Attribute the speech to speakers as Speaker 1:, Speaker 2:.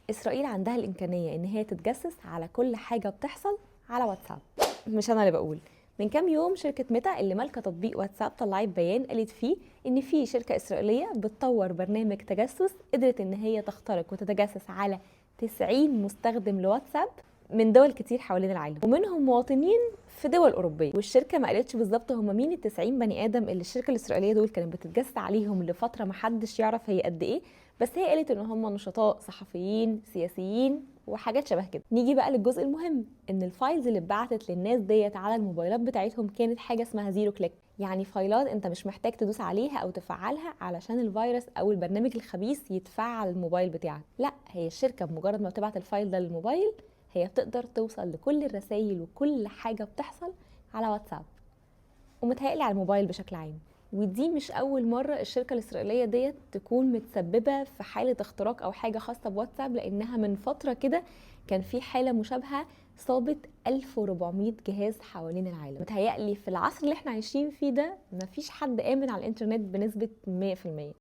Speaker 1: اسرائيل عندها الامكانية ان هي تتجسس على كل حاجة بتحصل على واتساب. مش انا اللي بقول. من كام يوم شركة ميتا اللي مالكه تطبيق واتساب طلعت بيان قالت فيه ان في شركة اسرائيلية بتطور برنامج تجسس قدرت ان هي تخترق وتتجسس على 90 مستخدم لواتساب من دول كتير حوالين العالم، ومنهم مواطنين في دول اوروبية. والشركة ما قالتش بالظبط هم مين ال 90 بني ادم اللي الشركة الاسرائيلية دول كانت بتتجسس عليهم لفترة ما حدش يعرف هي قد ايه، بس هي قالت ان هم نشطاء صحفيين سياسيين وحاجات شبه كده. نيجي بقى للجزء المهم، ان ال files اللي اتبعتت للناس ديت على الموبايلات بتاعتهم كانت حاجة اسمها zero click، يعني فايلات انت مش محتاج تدوس عليها او تفعلها علشان الفيروس او البرنامج الخبيث يتفعل الموبايل بتاعك. لا، هي الشركة بمجرد ما بتبعت ال file ده للموبايل هي بتقدر توصل لكل الرسائل وكل حاجة بتحصل على واتساب، ومتهيألي على الموبايل بشكل عام. ودي مش أول مرة الشركة الإسرائيلية ديت تكون متسببة في حالة اختراق أو حاجة خاصة بواتساب، لأنها من فترة كده كان في حالة مشابهة صابت 1400 جهاز حوالين العالم. متهيألي في العصر اللي احنا عايشين فيه ده مفيش حد آمن على الإنترنت بنسبة 100%.